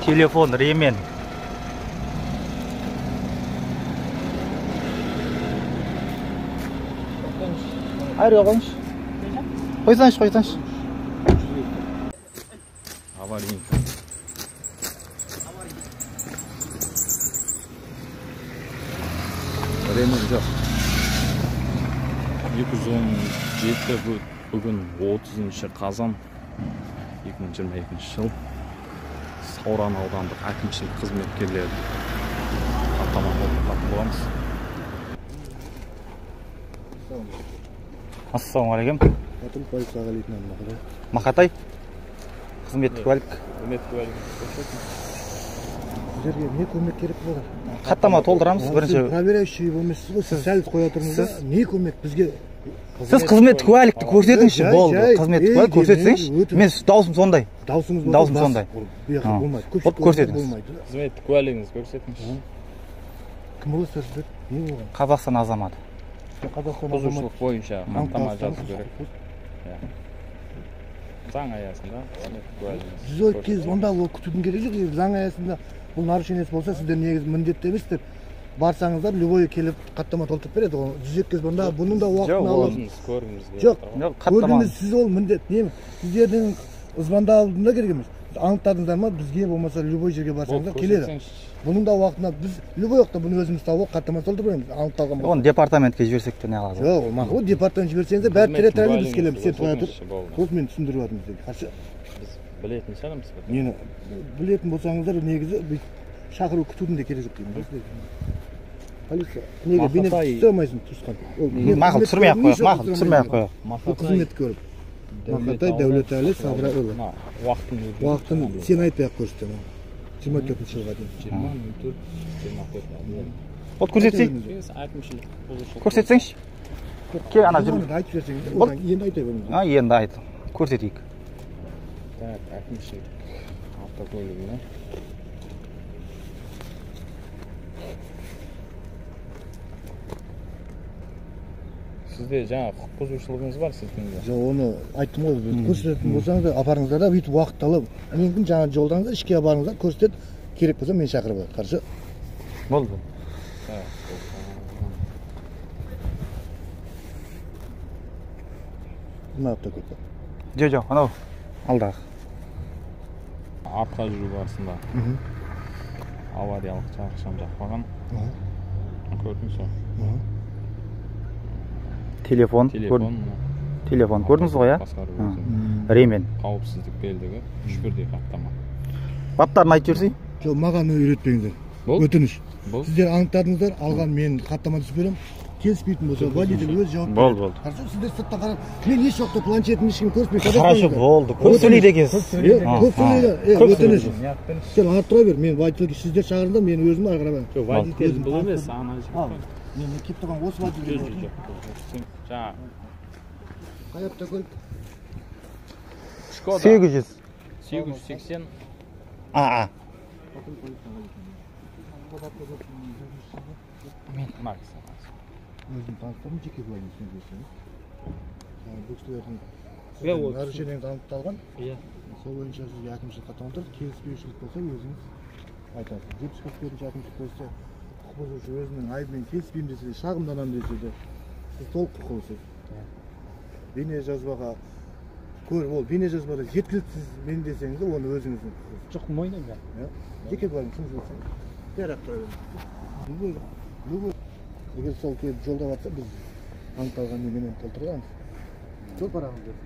Телефон, ремен. Айры қойыңызшы. Қойсаңшы, қойсаңшы. Аварийка. Ремен жоқ. 217 бүгін 30 қазан 2022 жыл. Сауран аудандық әкімшілік қызметкерлері хаттама толтыратын боламыз. Ассалаумағалейкум. Атым полицияға лейтенант Мақатай. Мақатай? Қызметтік куәлік. Қызметтік куәлік көрсетіңіз. Сіздерге не көмек керек болады? Хаттама толтырамыз бірінші. Проверяющий болмайсыз ғой, сіз сәл қоя тұрыңыз. Не көмек бізге? Сіз қызметтік куәлікті көрсетіңізші, болды. Қызметтік куәлік көрсетсеңізші. Мен даусым сондай. Даусыңыз сондай. Болмайды. Болды, көрсетіңіз. Қызметтік куәлігіңізді көрсетіңізші. Кім боласыздар сіздер? Не болған? Қазақстан азаматы. Бұзушылық бойынша хаттама жазу керек. Заң аясында қызметтік куәлігіңіз. Жүз кез онда ол күтудің керегі жоқ. Заң аясында бұл нарушениесі болса, сіздер негізі міндетті емессіздер. Барсаңыздар, любой келіп хаттама толтырып береді. Ол 102 кез онда бұның да уақытын алып. Жоқ, көрдіңіз, сіз ол міндет. Не, сіздердің звондаудың да керек емес. Анықтадыңыздар ма, бізге болмаса любой жерге барсаңыздар келеді. Бұның да уақытына біз любой уақытта бұны өзіміз тауып хаттама толтырып береміз. Анықталған болса. Оны департаментке жіберсек те не қылады? Жоқ, мақұл, департамент жіберсеңіздер, бәрі территориально біз келеміз. Сен тұра тұр. Сосын мен түсіндіріп жатырмын сіздерге. Хорошо. Біз білетін шығармыз. Нені білетін болсаңыздар, негізі шақыру күтудің де керегі жоқ деймін сіздерге. Полиция, неге бейне түсе алмайсың туысқан? Мақұл, түсірмей ақ қояйық, мақұл, түсірмей ақ қояйық. Бұл қызмет көріп. Мақатай Дәулетәлі Сабырұлы. Уақытын сен айтпай ақ көрсетемін. 24 жылға дейін. 24, Вот көрсетсей. Көрсетсеңші. Кел ана жүр. Айтып берсеңіз, енді айта беріңіз. А, енді айт. Көрсетейік. Так, әкімшілік автокөлігіне. Сізде жаңа құқық бұзушылығыңыз бар сіздің де? Жоқ, оны айттым ғой, көрсететін болсаңыздар, апарыңыздар да, бүйтіп уақыт алып, мүмкін жаңа жолдаңыздар, ішке апарыңыздар, көрсетеді, керек болса мен шақырып алады. Хорошо? Болды. Мына автокөлік. Жоқ, жоқ, анау алдағы. Артқа жүру барысында авариялық жарық жақпаған. Көрдіңіз ғой. Телефон, телефон көрдіңіз ғой, иә? Ремен. Қауіпсіздік белдігі, үш бірдей хаттама. Баптарын айтып жіберсей? Жоқ, маған үйретпеңіздер. Өтініш. Сіздер анықтадыңыздар, алған мен хаттама түсіп беремін. Келіспейтін болса, водитель өз жауап береді. Болды, болды. Хорошо, сіздер сырттан қарап, мен еш уақытта планшетімді ешкім көрсетпей. Хорошо, болды. Көп сөйлейді екенсіз. Көп сөйлейді. Өтініш. Сен анықтап тұра бер, мен водительге сіздер шақырыңдар, мен өзім ары қарай. Жоқ, водитель бұл емес, ана жігіт. Мен келіп тұрған осы водитель. Жаңа. Қай автокөлік? Шкода. 800. 880. А. Макс. Өзім таныстырдым, жеке куәлігіңізбен көрсеңіз. Бұл кісілердің нарушениеңіз анықталған. Иә. Сол бойынша сізге әкімшілік хаттама тұрды. Келіспеушілік болса өзіңіз айтасыз. 74-ші әкімшілік кодексте құқық бұзушы өзінің айыбымен келіспеймін десе де, шағымданамын десе де, сіз толық құқылысыз. Бейне жазбаға көр, ол бейне жазбада жеткіліксіз мен десеңіз де, оны өзіңіздің құқығыңыз. Жоқ, мойындаймын. Жеке куәлігіңіз болса, бәрі ақ тұра беріңіз. Любой егер сол келіп жолдап жатса, біз анықталған неменен толтыра аламыз. Жол парағыңыз берсін.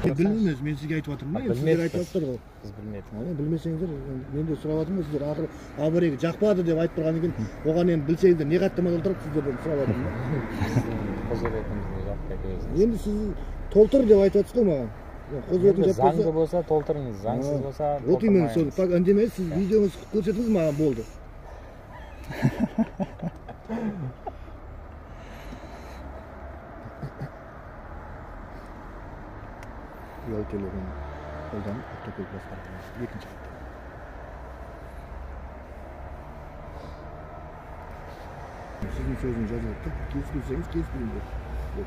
Білмейміз, мен сізге айтып жатырмын. Сіздер айтып жатсыздар ғой. Біз білмедік. Білмесеңіздер, мен де сұрап жатырмын, сіздер ақыры аварияға жақпады деп айтып тұрғаннан кейін, оған енді білсеңіздер, не хаттама толтырып сіздерден сұрап жатырмын. Құзыретімізді жаппай өзіңіз. Енді сіз толтыр деп айтып жатсыз ғой маған. Құзыретін жаппаса. Заңды болса толтырыңыз, заңсыз болса толтырмайыңыз. Вот именно сол, так үндемей, сіз видеоңызды көрсетіңіз маған, болды. Ұялы телефон қолданып автокөлік басқарған екінші хаттама. Сіздің сөзіңіз жазылады да. Келіспесеңіз келіспеймін деп.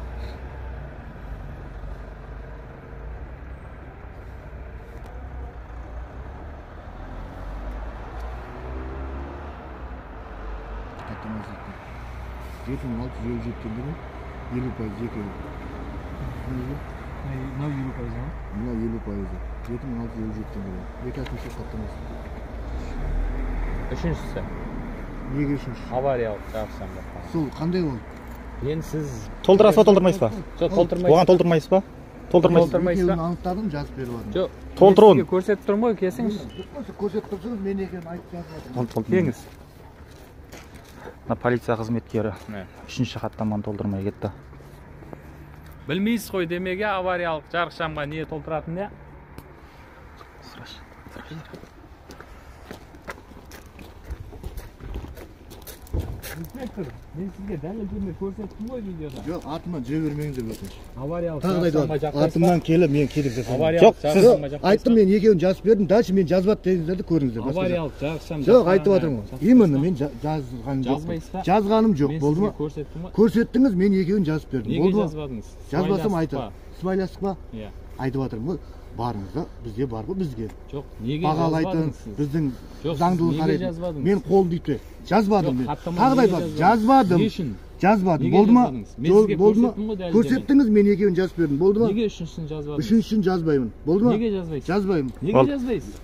Хаттамасы 7657 теңгенің 50% екеуі. Мынау 50% ма? Мынау 50%. 7657 теңге. Екі әкімшілік хаттамасы. Үшіншісі. Неге үшіншісі? Авариялық жарық шам жаққан. Сол қандай ол? Енді сіз Толтырасыз ба, толтырмайсыз ба? Жоқ, толтырмайсыз. Оған толтырмайсыз ба? Толтырмайсыз. Толтырмайсыз ба? Екеуін анықтадым, жазып беріп жатырмын. Жоқ. Толтыруын. Сізге көрсетіп тұрмын ғой, келсеңізші. Көрсетіп тұрсаңыз, мен екенін айтып жазып жатырмын. Келіңіз. Мына полиция қызметкері үшінші хаттаманы толтырмай кетті. Білмейсіз ғой демеге авариялық жарық шамға не толтыратын не? Сұрашы. Инспектор, мен сізге дәлелдеме көрсеттім ғой видеода. Жоқ, артымнан жүре бермеңіздер өтініш. Авариялық Тағы да жарық айтып шамға жатырмын. жақпайсыз ба? Артымнан келіп мен керек жасаймын. Авариялық Жоқ, жарық сіз- шамға жақпайсыз Айттым, ба? мен екеуін жазып бердім. Дальше мен жазбады дегендерді көріңіздер. Басқа жоқ. Авариялық жарық шам Жоқ, айтып жатырмын ғой. Именно мен жазғаным жоқ. Жазбайсыз ба? Жазғаным жоқ, Мен болды сізге ма? көрсеттім ғой. Көрсеттіңіз, мен екеуін жазып бердім. Неге Болды ма? жазбадыңыз? Жазбасам Сыбайластық айтып. па? Сыбайластық па? Иә. Айтып жатырмын ғой. Барыңыз да, бізде бар ғой бізге. Жоқ, неге Бағалайтын, жазбадыңыз сіз? біздің Жоқ, сіз заңдылық неге қарайтын. жазбадыңыз? Мен қолым дейді. Жазбадым Жоқ, мен. хаттама Тағы да неге айтып жазбадыңыз? жазбадым. Не үшін? Жазбадым. Неге Болды ма? жазбадыңыз? Мен сізге Болды ма? көрсеттім ғой дәлелдеме. Көрсеттіңіз, мен екеуін жазып бердім. Болды ма? Неге үшіншісін жазбадыңыз? Үшіншісін жазбаймын. Болды ма? Неге жазбайсыз? Жазбаймын. Неге Болды. жазбайсыз?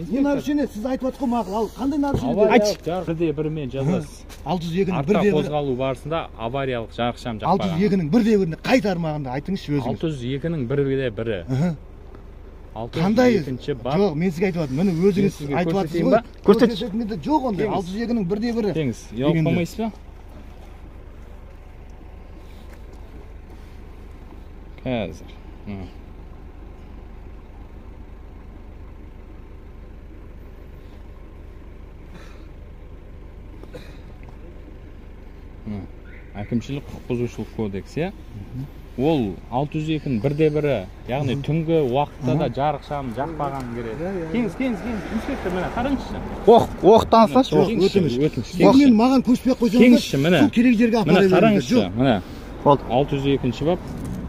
Не нарушение? Сіз айтып жатсыз ғой мақұл. Ал қандай нарушение? Авариялық жарық бірде бірімен жазасыз. 602-нің Артқа бірде бірі. қозғалу барысында авариялық жарық шам жақпаған. 602-нің бірде біріне қай тармағында айтыңызшы өзіңіз. 602-нің бірде бірі. Қандай? 602-ші бап. Жоқ, мен сізге айтып жатырмын. Міне өзіңіз Мен сізге айтып жатсыз көрсетейін ғой. ба? Көрсетші. Көрсететін жоқ ондай. Келіңіз. 602-нің бірде бірі. Келіңіз, ұялып Дегенде. қалмайсыз ба? Қазір. Әкімшілік құқық бұзушылық кодексі, иә? Ол 602-нің бірде бірі, яғни түнгі уақытта да жарық шам жақпаған керек. Келіңіз, келіңіз, келіңіз, инспектор, міне қараңызшы. Оқ танысаңшы. Жоқ, Келіңізші, өтініш. өтініш. Сіз мен маған көшпей ақ қойсаңыз, Келіңізші, міне. сол керек жерге Міне апара беріңіздер. қараңызшы, Жоқ, міне. Болды. 602-ші бап,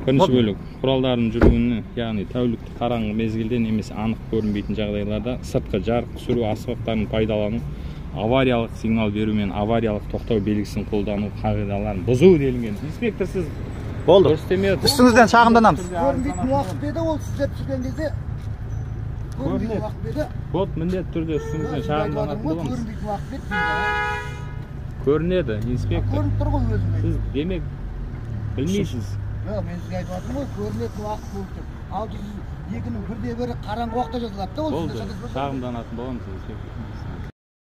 бірінші Болды. бөлік. Құралдардың жүруіне, яғни тәулікті қараңғы мезгілде немесе анық көрінбейтін жағдайларда сыртқы жарық түсіру аспаптарын пайдалану, авариялық сигнал беру мен авариялық тоқтау белгісін қолдану қағидаларын бұзу делінген. Инспектор, сіз Болды. дұрыс демей отырсыз. Үстіңізден шағымданамыз. Көрінбейтін уақыт деді ол, сіздер түсірген кезде. Көрінбейтін уақыт деді. Код міндетті түрде үстіңізден Сіз айтып шағымданатын жатырмын ғой, боламыз. Көрінбейтін уақыт деді. Көрінеді, инспектор. Көрініп тұр ғой өзім. Сіз демек білмейсіз. Жоқ, мен сізге айтып жатырмын ғой, көрінетін уақыт болып тұр. 602-нің бірде бірі қараңғы уақытта жазылады да ол. Болды. Сізде шатаспасам. Шағымданатын боламыз, инспектор.